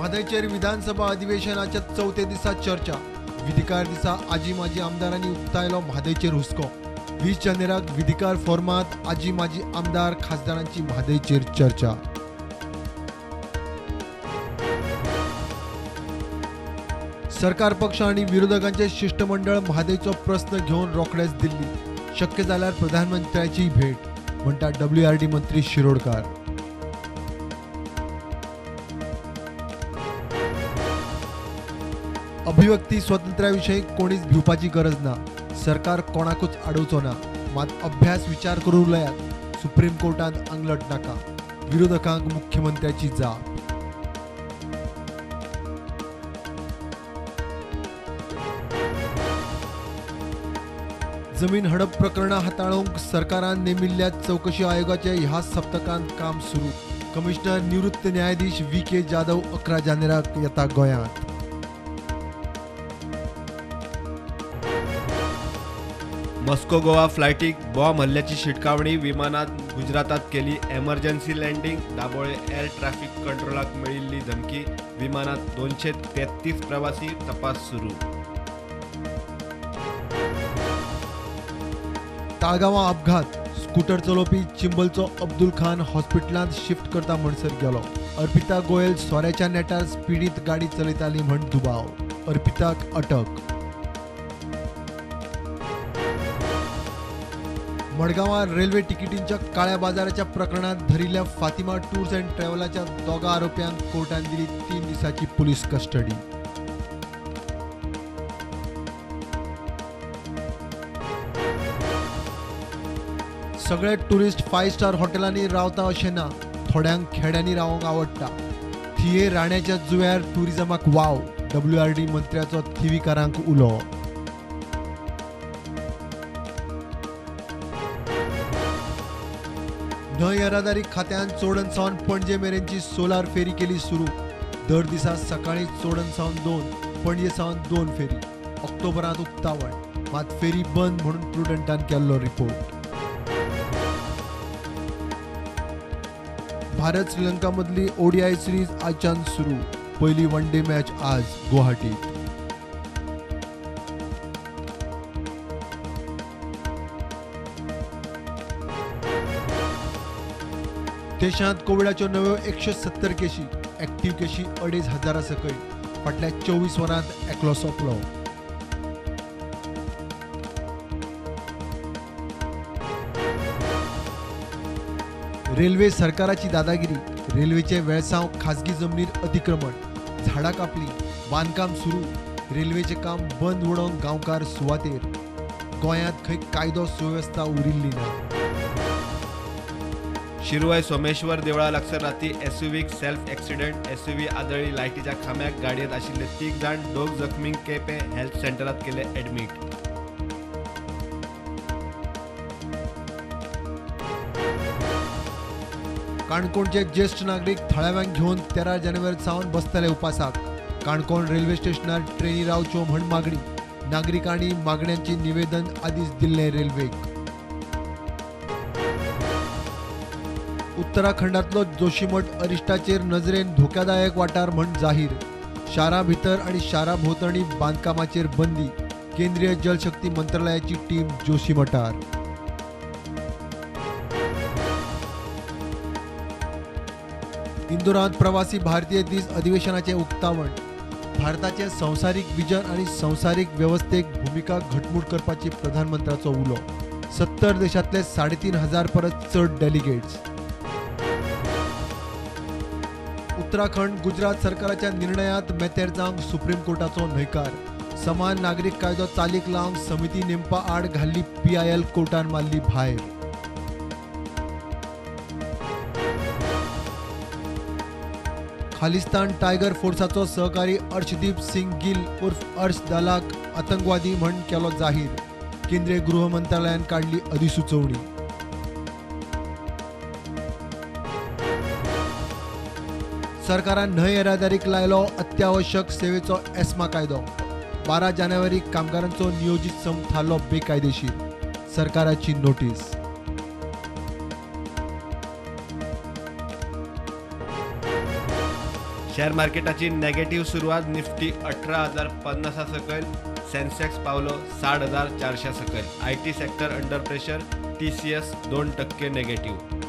म्हादयचेर विधानसभा अधिवेशनाच्या चवथे दिसा चर्चा. विधिकार दिसा आजी माजी आमदारांनी उक्तायलो म्हादयचेर हुस्को. 20 जानेराक विधिकार फॉर्मात आजी माजी आमदार खासदारांची म्हादयचेर चर्चा. सरकार पक्ष आनी विरोधकांचे शिष्टमंडळ म्हादयचो प्रस्न घेवन रोखडेच दिल्ली. शक्य जाल्यार प्रधानमंत्र्याची भेट, म्हणटा WRD मंत्री शिरोडकार. अभिव्यक्ती स्वातंत्र्याविषयी कोणीच भिवपाची गरज ना. सरकार कोणाकूच आडोवचो ना, मात अभ्यास विचार करून उलयात. सुप्रीम कोर्टांत आंगलट नाका. विरोधकांक मुख्यमंत्र्याची जाप. जमीन हडप प्रकरणां हाताळूंक सरकारान नेमिल्ल्या चवकशी आयोगाचे ह्या सप्तकांत काम सुरू. कमिशनर निवृत्त न्यायाधीश VK Jadhav 11 जानेराक येता गोंयांत. मॉस्को गोवा फ्लायटीक बॉम्ब हल्ल्याची शिटकावणी. विमानात गुजरातात केली emergency landing. Dabolim air traffic कंट्रोलाक मेळिल्ली धमकी. विमानात 233 प्रवासी. तपास सुरू. ताळगांवां अपघात. स्कूटर चलोवपी चिंबलचो अब्दुल खान हॉस्पिटलांत शिफ्ट करता म्हणसर गेलो. अर्पिता गोयल सोऱ्याच्या नेटार स्पिडींत गाडी चलयताली म्हण दुबाव. अर्पिताक अटक. मडगांवां रेल्वे तिकिटींच्या काळ्या बाजाराच्या प्रकरणात धरिल्ल्या फातिमा टूर्स अँड ट्रॅव्हलाच्या दोगा आरोप्यांक कोर्टान दिली 3 दिसांची पुलीस कस्टडी. सगळे टुरिस्ट 5 स्टार हॉटेलांनी रावता अशें ना, थोड्यांक खेड्यांनी रावंक आवडटा. थिये राण्याच्या जुव्यार टुरिजमाक वाव. WRD मंत्र्याचो थिवीकारांक उलो. न्हंय येरादारी खात्यान चोडण सावन पणजे मेरेनची सोलार फेरी केली सुरू. दर दिसा सकाळी चोडण सावन 2, पणजे सावन 2 फेरी. ऑक्टोबरांत उक्तावण, मात फेरी बंद म्हणून प्रुडंटान केल्लो रिपोर्ट. भारत श्रीलंका मदली ODI series आजच्यान सुरू. पहिली वन डे मॅच आज गुवाहाटीत. देशांत कोविडाच्यो नव्यो 170 केशी. ऍक्टिव्ह केशी 2500 सकयल. फाटल्या 24 वरांत एकलो सोंपलो. रेल्वे सरकाराची दादागिरी. रेल्वेचे वेळसांव खाजगी जमनीर अतिक्रमण. झाडां कापली, बांदकाम सुरू. रेल्वेचें काम बंद उडोवंक गांवकार सुवातेर. गोंयांत खंय कायदो सुवेवस्था उरिल्ली ना. शिरवय सोमेश्वर देवळा लागसर राती एसयूव्हीक सेल्फ एक्सिडेंट. एसयूव्ही आदळी लायटीच्या खांब्याक. गाडयेंत आशिल्ले 3 जाण 2 जखमींक केपें हेल्थ सेंटरांत केले ऍडमीट. काणकोणचे ज्येष्ठ नागरीक थळाव्यांक घेवन 13 जानेवारी सावन बसतले उपासाक. काणकोण रेल्वे स्टेशनार ट्रेनी रावच्यो म्हण मागणी. नागरिकांनी मागण्यांचे निवेदन आदींच दिल्लें रेल्वेक. उत्तराखंडातलो जोशीमठ अरिश्टाचेर नजरेन धोक्यादायक वाठार म्हण जाहीर. शारा भितर आनी शारा भोंवतणी बांदकामाचेर बंदी. केंद्रीय जलशक्ती मंत्रालयाची टीम जोशीमठार. इंदोरांत प्रवासी भारतीय दीस अधिवेशनाचें उक्तावण. भारताचें संवसारीक विजन आनी संवसारीक वेवस्थेक भुमिका घटमूट करपाची प्रधानमंत्र्याचो उलो. 70 देशांतले 3500 परस चड डेलिगेट्स. उत्तराखंड गुजरात सरकाराच्या निर्णयांत मेतेर जावंक सुप्रीम कोर्टाचो न्हयकार. समान नागरीक कायदो चालीक लावंक समिती नेमपा आड घाल्ली PIL कोर्टान मारली भायर. खालिस्तान टायगर फोर्साचो सहकारी अर्शदीप सिंग गिल उर्फ अर्श दलाक आतंकवादी म्हण केलो जाहीर. केंद्रीय गृह मंत्रालयान काडली अधिसुचोवणी. सरकारान न्हंय येरादारीक लायलो अत्यावश्यक सेवेचो एस्मा कायदो. 12 जानेवारी कामगारांचो नियोजीत संप थारलो बेकायदेशीर. सरकाराची नोटीस. शेअर मार्केटाची नेगेटिव्ह सुरवात. निफ्टी 18,050 सकयल, सेन्सेक्स पावलो 60,400 सकयल. IT sector under pressure, TCS 2% negative.